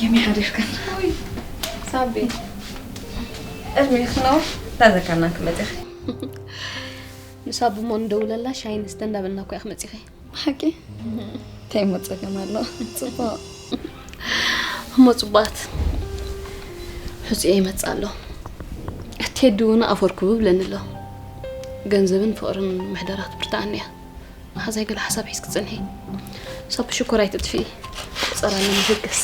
የሚ ሓደሽከን ሳቢ ዕድሜ ክነው ታዘካና ክመፅኺ ንሳብ እሞ ንደውለላ ሻይ ንስተ እንዳበልና እኮ ኢኺ መፂኺ ሓቂ እንታይ እሞ ፀገም ኣሎ ፅቡቅ እሞ ፅቡቃት ሕፁየ ይመፅእ ኣሎ ቴዲ እውን ኣፈርኩቡ ብለኒ ኣሎ ገንዘብን ፍቅርን ምሕደራ ክትብርትዓኒ እያ ሓዛይ ገለ ሓሳብ ሒዝኪ ጽንሒ። ሳብ ሽኮር ኣይትጥፍኢ። ጸራኒ ንህግስ።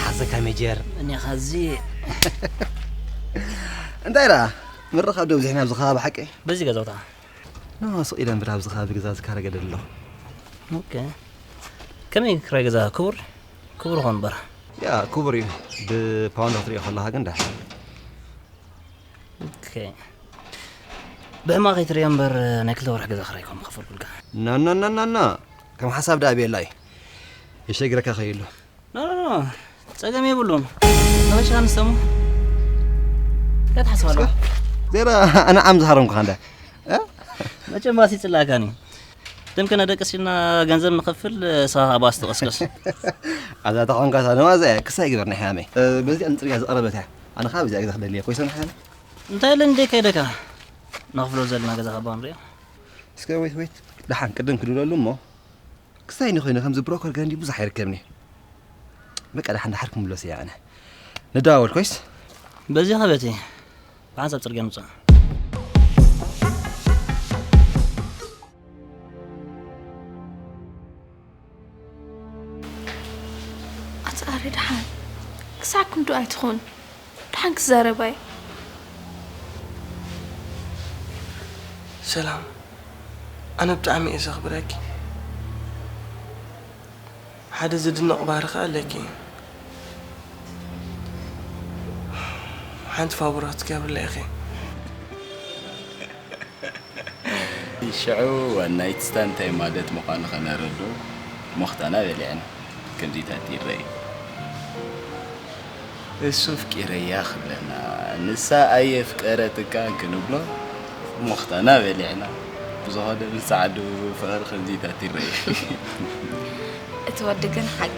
ሓዘካ ሜጀር እኒኻ እዚ እንታይ ደኣ ምርኻብ ዶ ብዝሕና ኣብዚ ከባቢ ሓቂ በዚ ገዛውታ ኖ ስቕ ኢለን ብላ ኣብዚ ከባቢ ገዛ ዝካረገ ደሎ ኦኬ ከመይ ክራይ ገዛ ክቡር ክቡር ኾን በር ያ ክቡር እዩ ብፓውንድ ክትሪኦ ከለኻ ግን ዳሕ ኦኬ ብሕማቕ ከይትሪኦ እምበር ናይ ክልተ ወርሒ ገዛ ክራይ ኮም ከፈልኩልካ ኖ ኖ ኖ ኖ ከም ሓሳብ ዳኣ ቤላ እዩ የሸግረካ ከይሉ ኖ ኖ ኖ ጸገም የብሉን። ተበሻ ንሰሙ ከትሓስባሉ ዜራ ኣነ ዓም ዝሃረምኩ ካንዳ መቸም ባሲ ጽላካኒ ደም ከነ ደቅስና ገንዘብ ንኸፍል ሰኻ ባስ ተቀስቀስ ኣዛ ተኾንካ ሳነዋ ዘያ ክሳይ ግበር ናይ ሓመይ በዚኣ ንጽርያ ዝቀረበት እያ ኣነ ካ በዚኣ ግዛ ክደልየ ኮይሰን ሓመይ እንታይ ለን ደካ ደካ ንኽፍሎ ዘለና ገዛ ካብ ንሪኦ እስከ ወይት ወይት ደሓን ቅድም ክድውለሉ እሞ ክሳይ ንኮይነ ከምዚ ብሮከር ገንዲ ብዙሕ ኣይርከብኒ በቃ ደሓን ደሓር ክምለስ እያ ኣነ ንደዋወል ኮይስ በዚኻ በቲ ብሓንሳብ ፅርግያ ንውፃእ ኣፅኣሪ ደሓን ክሳዕ ክንዱ ኣይትኾን ደሓን ክዛረባይ ሰላም ኣነ ብጣዕሚ እየ ዘኽብረኪ ሓደ ዝድነቕ ባህሪ ኸኣ ኣለኪ ሓንቲ ፋቡራ ክትገብርለይ ኢኺ ሽዑ ዋናይት ስታ እንታይ ማለት ምዃኑ ኸነረድኦ ሞኽታና በሊዕና። ከምዚታት ይረኣዩ። እሱ ኣፍቂረያ ክብለና፣ ንሳ ኣየፍቀረትካን ክንብሎ ሞኽታና በሊዕና። ብዝኾነ ምስ ጸዓዱ ፍቕሪ ከምዚታት ይረኣዩ። እቲ ወዲ ግን ሓቂ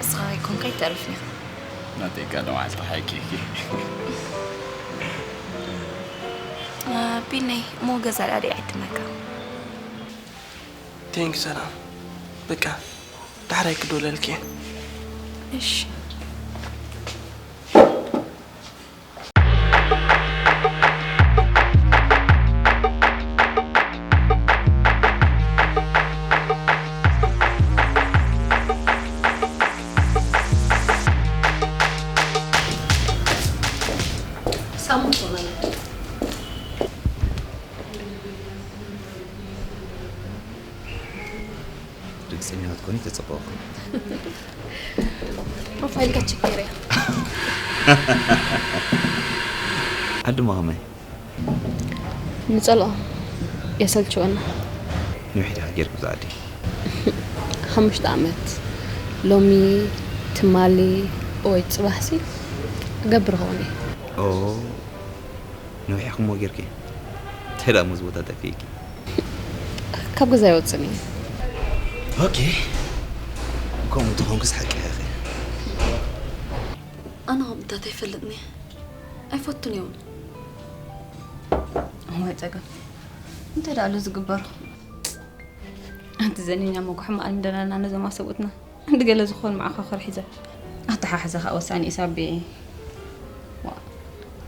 እስኻ ከይኮንካ ኣይተርፍን ኢኻ። ናተይ ካልእ መዓልቲ ሓቂ ኢኺ። ቢነይ እሞ ገዛ ደኣ ይዕድመካ። Thank you ሰላም በቃ ዳሕራይ ክድውለልኪ እየ። እሺ። ርግጸኛ ክትኮኒ ተጸበኹ። ፕሮፋይልካ ቸክ ገይረያ። ዓዲ መኸመይ? ንጸልኦ የሰልችወና። ንውሕ ዲኻ ጌርክ ብዛ ዓዲ? ሓሙሽተ ዓመት ሎሚ ትማሊ ወይ ጽባሕሲ እገብር ኸውን እየ። ነዊሕኩሞ ጌርኪ እንታይ ደኣ ሞዚ ቦታ ጠፊእኪ ካብ ገዛ ኣይወፅን እየ ኦኬ ከምኡ እንተኾንክስ ሓቂ ኢኺ ኣነ ከምኡታት ኣይፈልጥን እየ ኣይፈቱን እየ እውን እዋይ ፀገም እንታይ ደኣ ኣሎ ዝግበር ኣንቲ ዘኒኛ መጉሑ መኣልምደናልና ነዞም ኣሰብኡትና እንድገለ ዝኾን መዓኻኽር ሒዘ ኣተሓሕዛኻ ወሳኒ እዩ ሳቢ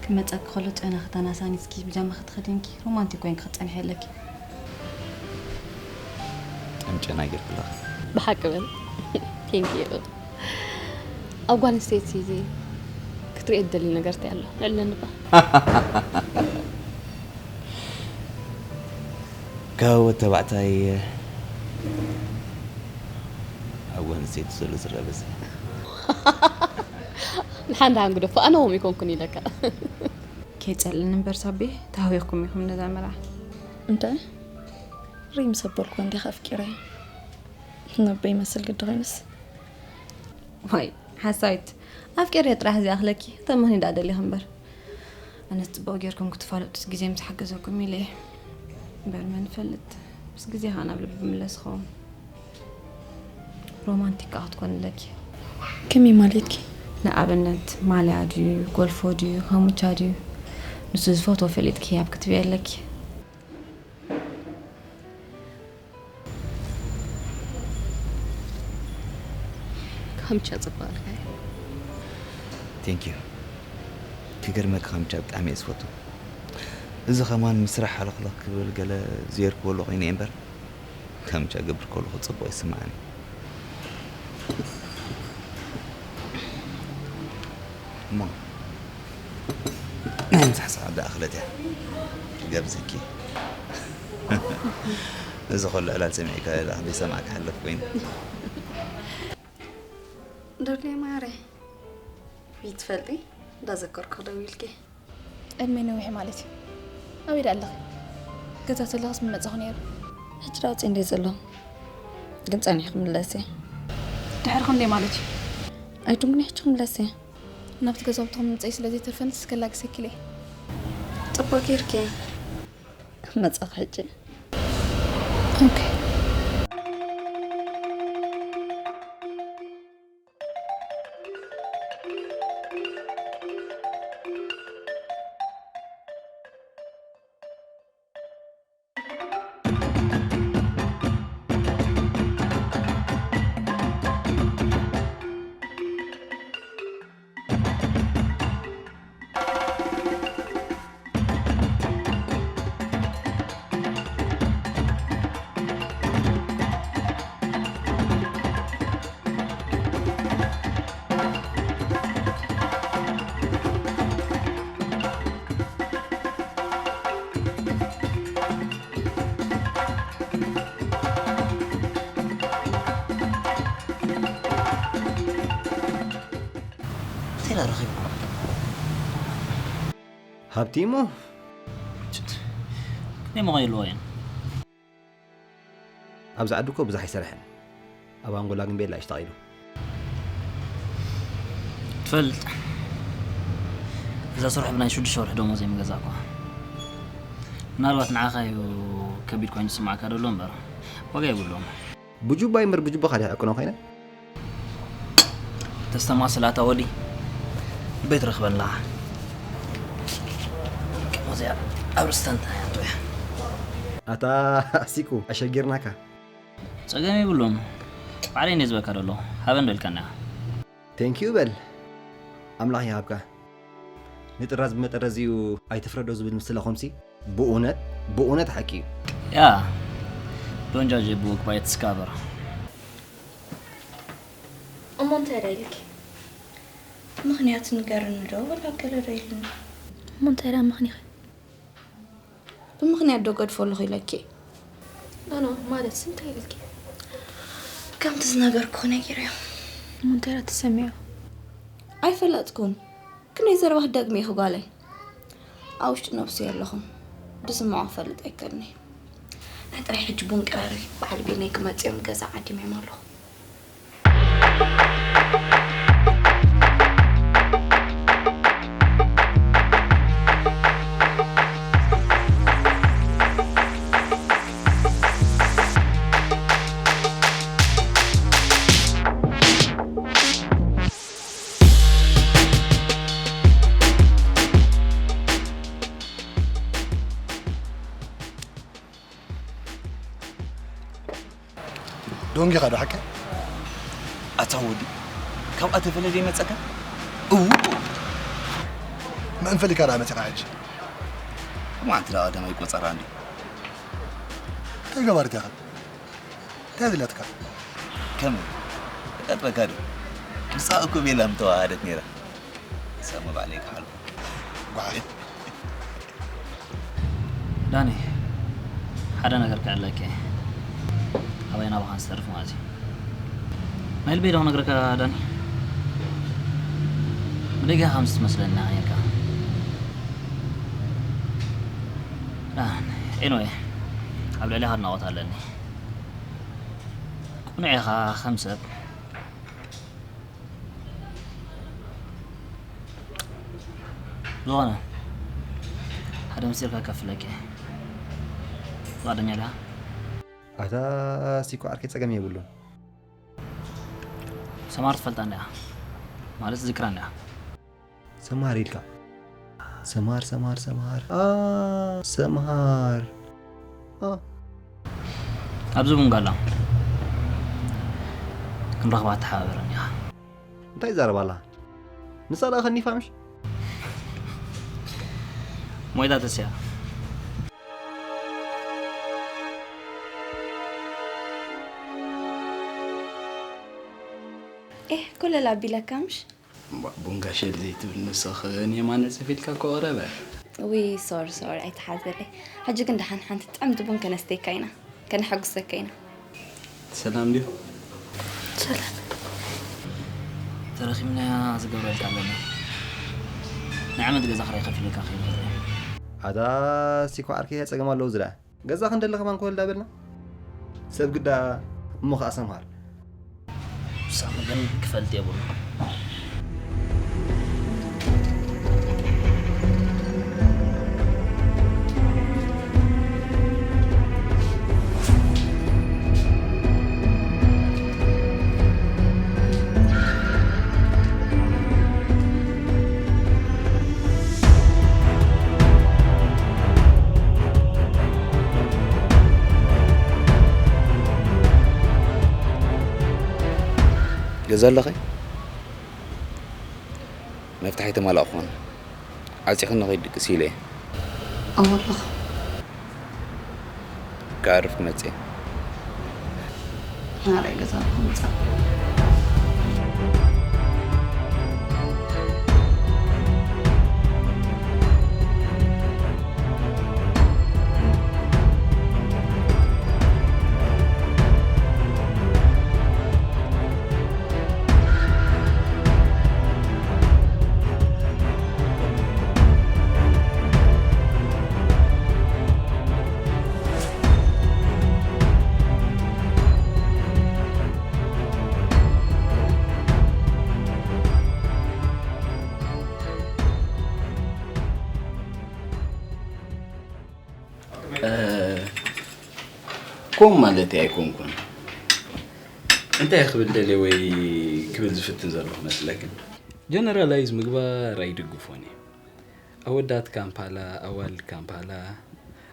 ክመፀኪ ከሎ ጨና ክተናሳኒስኪ ብጃማ ክትኸድንኪ ሮማንቲክ ኮይንኪ ክትፀንሒ ኣለኪ ጥም ጨና ጌርክላ ብሓቂ በል ቴንኪዩ ኣብ ጓል ኣንስተይቲ ክትሪኦ ትደሊ ነገር እንታይ ኣሎ? ንዕለኒ እባ። ካብ ወድ ተባዕታይ ኣብ ጓል ኣንስተይቲ ዘሎ ዝረአ በዝሒ። ንሓን ደሓን ግደፎ፣ ኣነ ከምኡ ኣይኮንኩን ኢለካ። ከይጸልእኒ እምበር ሳቢ፣ ተሃዊኽኩም ኢኹም ነዛ መርዓ። እንታይ? ሪም ሰበልኩ እንዲኻ ኣፍቂረያ። ነቦይ ይመስል ግዲ ኮይኑስ። ዋይ፣ ሓሳዊት። ኣፍቂረያ ጥራሕ ዝኣኽለኪ፣ ተመኽኒ ደኣ ደሊኺ እምበር። ኣነስ ጽቡቕ ጌርኩም ክትፋለጡ ግዜ ምስ ሓገዘኩም ኢለ እየ። እምበር መን ይፈልጥ፣ ምስ ግዜ ኸኣ ናብ ልቢ ይምለስ ይኸውን። ሮማንቲክ ከኣ ክትኮኒ ኣለኪ። ከመይ ማለትኪ? ንኣብነት ማልያ ድዩ፣ ጎልፎ ድዩ፣ ካሙቻ ድዩ፣ ንሱ ዝፈትዎ ፈሊጥኪ ህያብ ክትህብዮ ኣለኪ። ካምቻ ጽቡቕ ኣልካዮ። ቴንክ ዩ። ክገርመካ ካምቻ ብጣዕሚ እየ ዝፈቱ። እዚ ከማን ምስራሕ ሃለኽለኽ ክብል ገለ ዝየርክበሉ ኮይነ እየ እምበር ካምቻ ገብር ከለኹ ጽቡቕ ይስምዓኒ። እሞ ናይ ምሳሕ ሰዓት ደኣ ኣኽለት እያ ክጋብዘኪ። እዚ ኸሉ ዕላል ሰሚዕካ ደኣ ክንደይ ሰማዕ ክሓልፍ ኮይኑ። ዶርሌ ማሬ፣ ይትፈልጢ እንዳዘከርኩ ደው ኢልኪ። ዕድመይ ነዊሑ ማለት እዩ። ኣበይ ደኣ ኣለኺ? ገዛ ተለኽስ ምመጻኹ ነይሩ። ሕጂ ደኣ ወፂ እንደ ዘሎ ግን ጸኒሕ ክምለስ እየ። ድሕሪ ክንደይ ማለት እዩ? ኣይትንጉኒ፣ ሕጂ ክምለስ እየ። ናብቲ ገዛውትኹም ምምፀይ ስለ ዘይተርፈንስ ከላግሰኪ ኢለ እየ። ጽቡቅ ጌርኪ። መጻኹ ሕጂ። ኦኬ። እንታይ ኢላ ረኺብኩም? ሃብቲ እሞ ከመይ መቐየልዎ እየን? ኣብዚ ዓዲ እኮ ብዙሕ ኣይሰርሐን። ኣብ ኣንጎላ ግን ቤላ እዩ ተጠቒሉ። ትፈልጥ እዛ ስራሕ ብናይ ሽዱሽተ ወርሒ ደሞዝ እየ ምገዛእኳ። ምናልባት ንዓኻ እዩ ከቢድ ኮይኑ ዝስማዕካ ደሎ እምበር ዋጋ የብሎም። ብጁባይ እምበር ብጁባኻ ድየ ዕቅኖ ኮይነ? ተስተማስል ኣታ ወዲ ልበይ ትረኽበላ ከምዚኣ ኣብ ርስታ እንታይ ኣንቶ እያ ኣታ ኣሲኩ ኣሸጊርናካ። ጸገም የብሉን። ባዕለይ እንደ ዝበካ ደሎ ሃበን ደልካና። ቴንኪዩ በል ኣምላኽ ይሃብካ። ንጥራዝ ብመጠረዚኡ ኣይትፍረዶ ዝብል ምስላ ኾምሲ ብእውነት ብእውነት ሓቂ እዩ። Yeah, don't judge a book by its cover. እሞ እንታይ ደኣ ኢልኪ? ምኽንያት ንገርኒ ዶ ወላ ገለ ዶ ኢልኒ? እሞ እንታይ ደኣ ምኽንያት? ብምኽንያት ዶ ገድፎ ኣለኹ ኢለኪ? ኖ ኖ፣ ማለትስ እንታይ ኢልኪ? ከምቲ ዝነገርኩ ነጊረዮ። እሞ እንታይ ደኣ ተሰሚዑ? ኣይፈለጥኩን። ክንደይ ዘረባ ክትደግሚ ኢኺ ጓለይ? ኣብ ውሽጢ ነብሱ የለኹን። ብስምዖ ክፈልጥ ኣይክእልን እየ። ናይ ጥራይ ሕጂ ቡን ቅረሪ፣ በዓል ቢነይ ክመጽኦም ገዛ ዓዲመዮም ኣለኹ። ዶንጊኻ ዶ ሓቀ? ኣታ ወዲ ካብኣ ተፈለ ዘይመፀካ? እው መእንፈሊካ ደኣ መፂኻ ሕጂ? ማንቲ ደኣ ቀዳማይ ቆፀራ እንዲ እንታይ ገባርት ኢኻ? እንታይ ዝለትካ? ከመይ ቀጥበካ ዶ? ንሳ እኮ ቤላ ምተዋሃደት ነይራ። ንሳ እሞ ባዕለይ ክሓልፎ። ጓሓፍ። ዳኒ፣ ሓደ ነገር ክዕለኪ። ኣባይ ናባኻ ዝተርፍ ማለት እዩ። ናይ ልበይ ዶ ክነግረካ ዳኒ? ብደጊኻ ከምዚ ትመስለኒ ኔርካ። ዳኒ፣ ኤንወይ፣ ኣብ ልዕሌኻ ኣድናቖት ኣለኒ። ቅኑዕ ኢኻ ከም ሰብ። ዝኾነ ሓደ ምስጢር ከካፍለኪ እየ። ፍቓደኛ ዲኻ? ኣታ ሲኮ ዓርከይ ጸገም የብሉን። ሰማር ትፈልጣ እንዲያ? ማለት ዝክራ እንዲያ? ሰማር ኢልካ? ሰማር፣ ሰማር፣ ሰማር። ኣ፣ ሰምሃር። ኣ። ኣብዚ ቡንጋ ኣላ። ክንረኽባ ተሓባበረኒ ኢኻ። እንታይ ይዛረብ ኣላ? ንሳ ደኣ ከኒፋ ምሽ? ሞይታ ተስያ። ኤህ፣ ኮለል ኣቢለካ ምሽ? እምቧእ፣ ቡን ጋሸል ዘይትብል ንስኺ ንየማነ ጽፍ ኢልካ እኮ ቀረበ። ውይ፣ ሶሪ፣ ሶሪ፣ ኣይትሓዘለይ። ሕጂ ግን ደሓን ሓንቲ ጥዕምቲ ቡን ከነስተየካ ኢና። ከነሐጉሰካ ኢና። ሰላም ድዩ? ሰላም። ተረኺብናያ ዝገብረልካ ኣለና። ናይ ዓመት ገዛ ክራይ ከፊለካ ክይድ። ኣታ ሲኮ ዓርከይ ጸገም ኣለዎ ዝላ። ገዛ ክንደሊ ከማን ኮለል ዳበልና። ሰብ ግዳ እሞ ኸኣ ሰምሃር። ሳሚ ግን ክፈልጥ የብሉ። ገዛ ኣለኸ? መፍትሒ ተማላእኹን። ዓጺኽኒ ከይድ ድቅስ ኢለ እየ። እወ ኣለኹ። ክዓርፍ ክመጽእ እየ። ናራይ ገዛ ኣለኹ ምጻእ። እ፣ ከምኡ ማለተይ ኣይኮንኩን። እንታይ ክብል ደልየ ወይ ክብል ዝፍትን ዘለኹ መስለክን? ጀነራላይዝ ምግባር ኣይድግፎን እየ። ኣወዳት ካምፓላ፣ ኣዋልድ ካምፓላ፣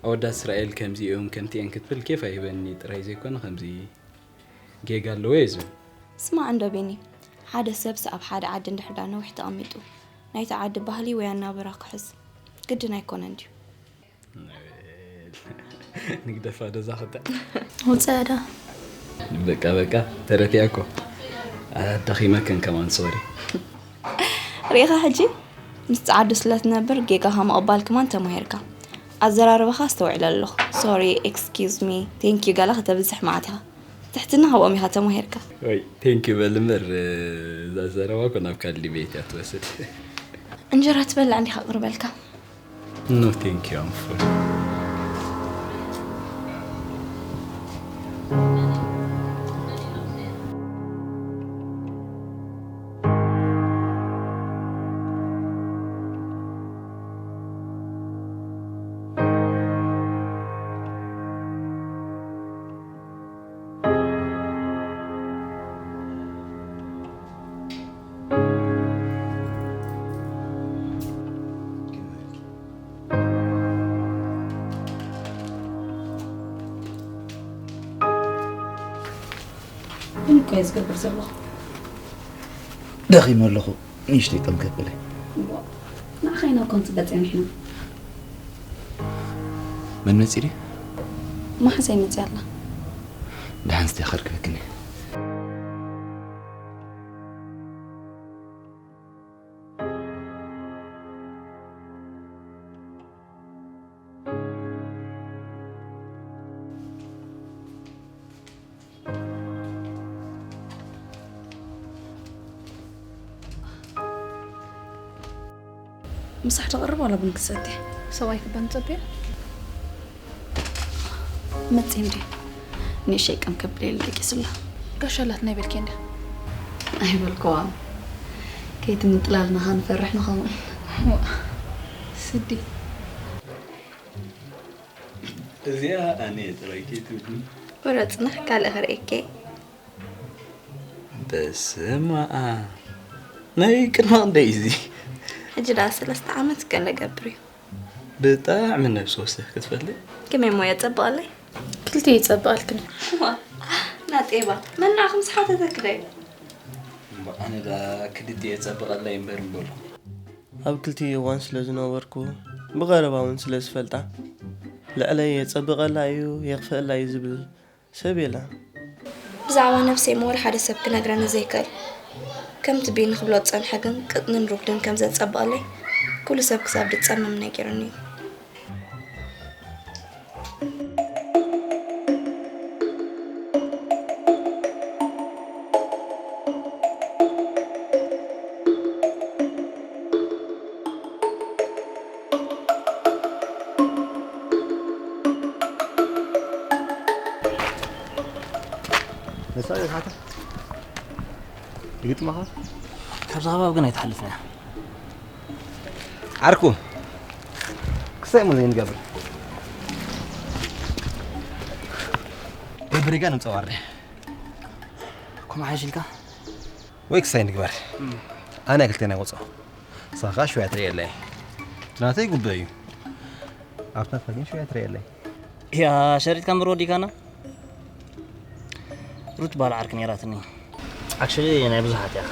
ኣወዳት እስራኤል ከምዚ እዮም፣ ከምቲ እየን ክትብል ኬፍ ኣይህበኒ ጥራይ ዘይኮነ ከምዚ ጌጋ ኣለዎ እየ ዝብል። ስማዕ እንዶ ቤኒ፣ ሓደ ሰብስ ኣብ ሓደ ዓዲ እንድሕር ዳ ነዊሕ ተቐሚጡ፣ ናይቲ ዓዲ ባህሊ ወይ ኣናብራ ክሕዝ ግድን ኣይኮነን ድዩ? ንግደፋ ዶ እዛ ክልተ? ውፅእ ዶ? በቃ፣ በቃ፣ ተረቲያ እኮ። ኣዳኺመክን ከማን፣ ሶሪ። ርኢኻ ሕጂ? ምስ ጸዓዱ ስለ ትነብር ጌጋኻ ምቕባል ከማን ተማሂርካ። ኣዘራርባኻ ኣስተውዒለ ኣለኹ። ሶሪ፣ ኤክስኪውዝ ሚ፣ ቴንክ ዩ ገለ ከተብዝሕ መዓት ኢኻ። ትሕትና ካብኦም ኢኻ ተማሂርካ። ወይ፣ ቴንክ ዩ በል እምበር፣ እዛ ዘረባ እኮ ናብ ካልእ ዲቤት እያ ትወስድ። እንጀራ ትበልዕ እንዲኻ ቅርበልካ። No, thank you, I'm full. ግን እኮ እየ ዝገብር ዘለኹ። ደኺመ ኣለኹ፣ ንእሽተይ ጠም ከብለይ። እሞ፣ ንዓኻ ኢና እኮ ንፅበ ፀኒሕና። መን መፂኡ ድዩ? መሓዛይ መፂኣ ኣላ። ደሓን ስተይ ከርክበክኒ። ምሳሕ ተቕርብ ዋላ ቡን ክሰቲ? ሰብኣይ ክበን ጸብያ? መጺ እንዲ ንእሸይ ቀም ከብለይል ደቂስላ። ጋሻላት ናይ በልኪ እንዲ? ኣይበልክዋን። ከይትምንጥላልና ኸንፈርሕ ንኸውን። ስዲ። እዚኣ ኣነ ጥራይ ከይትብሉ። ወረ ጽናሕ ካልእ ክርእየኪ። በስመ ኣብ። ናይ ቅድሚ ክንደይ እዚ? ሕጂ ደኣ ሰለስተ ዓመት ገለ ገብር እዩ። ብጣዕሚ ነብሲ ወሰኽ ክትፈልጥ። ከመይ እሞ የጸብቐለይ? ክልተ ይጸብቐልክን። ዋ፣ ናጤባ፣ መን ንዓኹም ዝሓተተክ ደይ? እምበኣር ኣነ ደኣ ክልተ የጸብቐለይ እምበር እምበልኩ። ኣብ ክልቲኡ እዋን ስለ ዝነበርኩ፣ ብቐረባ እውን ስለ ዝፈልጣ፣ ልዕለይ የጸብቐላ እዩ፣ የኽፍአላ እዩ ዝብል ሰብ የለን። ብዛዕባ ነብሰይ እሞ ወላ ሓደ ሰብ ክነግረኒ ዘይክእል፣ ከምቲ ቢኒ ክብሎ ዝጸንሐ ግን ቅጥንን ርጉድን ከም ዘጸብቐለይ ኩሉ ሰብ ክሳብ ዝጸምም ነጊሩኒ እዩ። ንሳ ይሓታ ይግጥመኻ። ካብዛ ከባቢ ግን ኣይትሓልፍን እያ። ዓርኩ፣ ክሳይ እሞ ዘይንገብር። በብሪጋ ንምፀዋር። ከምኡ ሓይሽ ኢልካ? ወይ ክሳይ ንግበር። ኣነ ክልቴና ይቆፅሮ። ንስኻ ሸውያ ትርእየለይ። ናተይ ጉበይ እዩ። ኣብቲ ናትካ ግን ሸውያ ትርእየለይ። ያ ሸሪጥካ እምበር ወዲካና። ሩት በዓል ዓርኪ ነይራትኒ። Actually ናይ ብዙሓት እያ።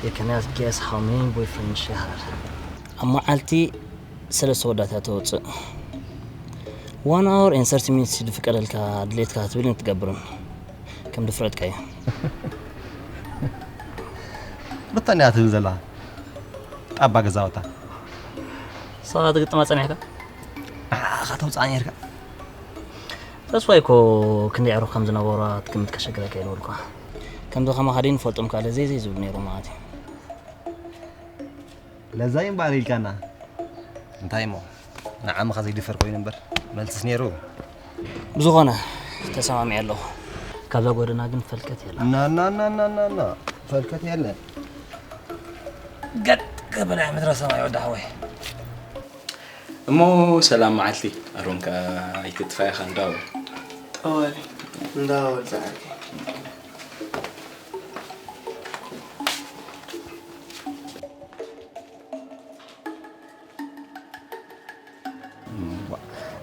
You cannot guess how many boyfriends she had. ኣብ መዓልቲ ሰለስተ ወዳት እያ ተውፅእ። One hour and thirty minutes ዝፍቀደልካ ድሌትካ ክትብልን ክትገብርን ከም ድፍረትካ እዩ። ሩታ እንድያ ትብል ዘላ ጣባ ገዛውታ። ንስኻ ትግጥማ ጸኒሕካ? ንዓኻ ተውጽኣ ነይርካ። ተስፋይ እኮ ክንደይ ኣዕሩኽ ከም ዝነበራ ትግምት ከሸግረካ ኢሉ እኳ። ከምዚ ከማኻ ድዩ ንፈልጦም ካልእ ዘይ ዘይ ዝብሉ ነይሮም ማለት እዩ። ለዛ እዩ እምበኣር ኢልካና። እንታይ እሞ ንዓምኻ ዘይድፈር ኮይኑ እምበር መልስስ ነይሩ። ብዝኾነ ተሰማሚዐ ኣለኹ። ካብዛ ጎደና ግን ፈልከት የለን። ና ና ና ና ና ና ፈልከት የለን። ገጥ ገበላ ምድረ ሰማይ ወዲ ሓወይ። እሞ ሰላም መዓልቲ። ኣሮን ከኣ ኣይትጥፋ ኢኻ እንዳበል። ጠወል እንዳበል ጸዓርኪ።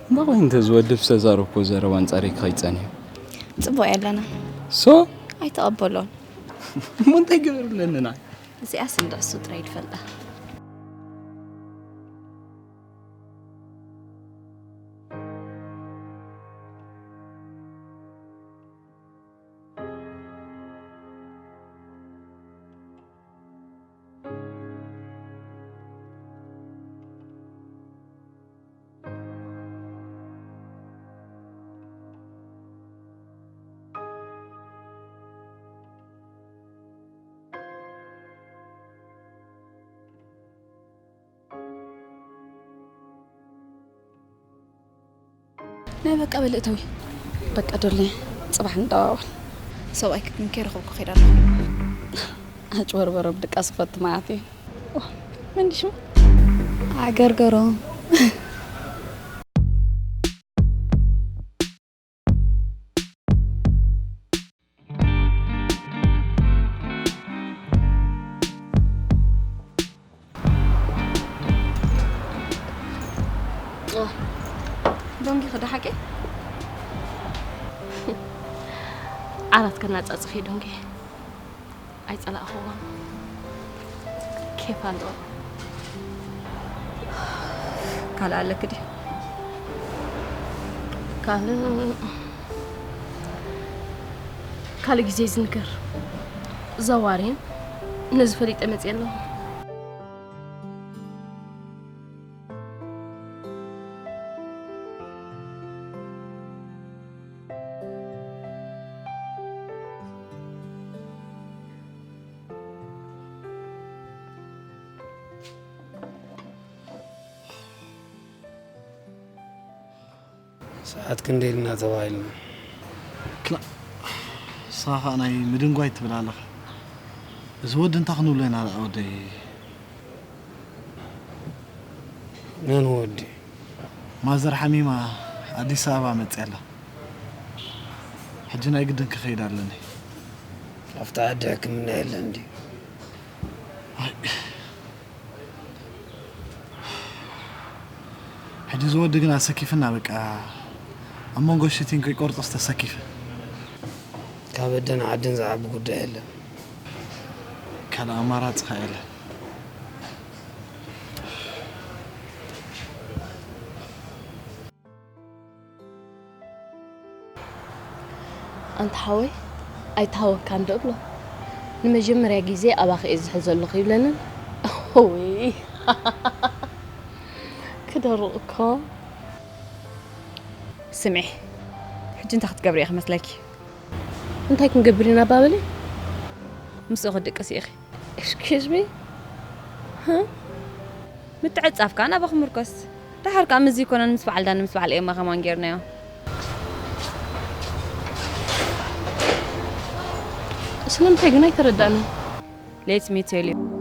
እምባ ኮይኑ እንተዝወድብ ዝተዛረብኩዎ ዘረባ ኣንጻረይ ክኸይድ ጸኒሑ። ጽቡቕ ኣለና። ሶ? ኣይተቐበሎን። እሞ እንታይ ግበር ኣለንና? እዚኣስ እንዳ እሱ ጥራይ ዝፈልጣ። ናይ በቃ በል እተዊ። በቃ ዶለ ጽባሕ ንደዋወል። ሰብኣይ ክግንከ ረኸብኩ ከይዳ ኣለኹ። ኣጭበርበረ ብድቃስ ክፈት ማለት እዩ። ዋ፣ መን ሽሙ? ዓገርገሮ። ዶንጊ ክዳ ሓቂ? ዓራት ከናጻጽፍ እዩ ዶንጊ። ኣይጸላእኽዎን። ኬፍ ኣለዎ። ካልእ ኣለኪ ድዩ? ካልእ፣ ካልእ ግዜ ዝንገር። ዘዋሪ ነዚ ፈሊጠ መጽየ ኣለኹ። ሰዓት ክንደይ ኢልና ተባሂልና? ክላ ንስኻ ከዓ ናይ ምድንጓይ ትብል ኣለኻ። እዚ ወዲ እንታይ ክንብሎ ኢና ደኣ ወደይ? መን ወዲ? ማዘር ሓሚማ ኣዲስ ኣበባ መፅያ ኣላ። ሕጂ ናይ ግድን ክኸይድ ኣለኒ። ኣብቲ ዓዲ ሕክምና የለን ድዩ? ሕጂ ዝወዲ ግን ኣሰኪፍና በቃ። ኣብ መንጎ ሽቲን ከይቆርጦስ ተሰኪፈ። ካብ ኣደን ዓድን ዝዓቢ ጉዳይ የለን። ካልእ ኣማራፂ ኸ የለን። ኣንታ ሓወይ፣ ኣይተሃወካን ዶ እብሎ። ንመጀመርያ ግዜ ኣባኺ እየ ዝሕዞ ኣለኹ ይብለንን። ወይ ክደርቕ እኮ። ስምዒ፣ ሕጂ እንታይ ክትገብሪ ኢኺ መስለኪ? እንታይ ክንገብር ኢና ባበለይ? ምስኡ ክትድቅሲ ኢኺ። Excuse me? Huh? ምትዕጻፍ ከኣ ናባኺ ምርኮስ። ደሓር ከኣ ምስዚ ይኮነን ምስ በዓል ዳኒ ምስ በዓል ኤማ ከማን ጌርናዮ። ስለምንታይ ግን ኣይተረዳእንን። Let me tell you.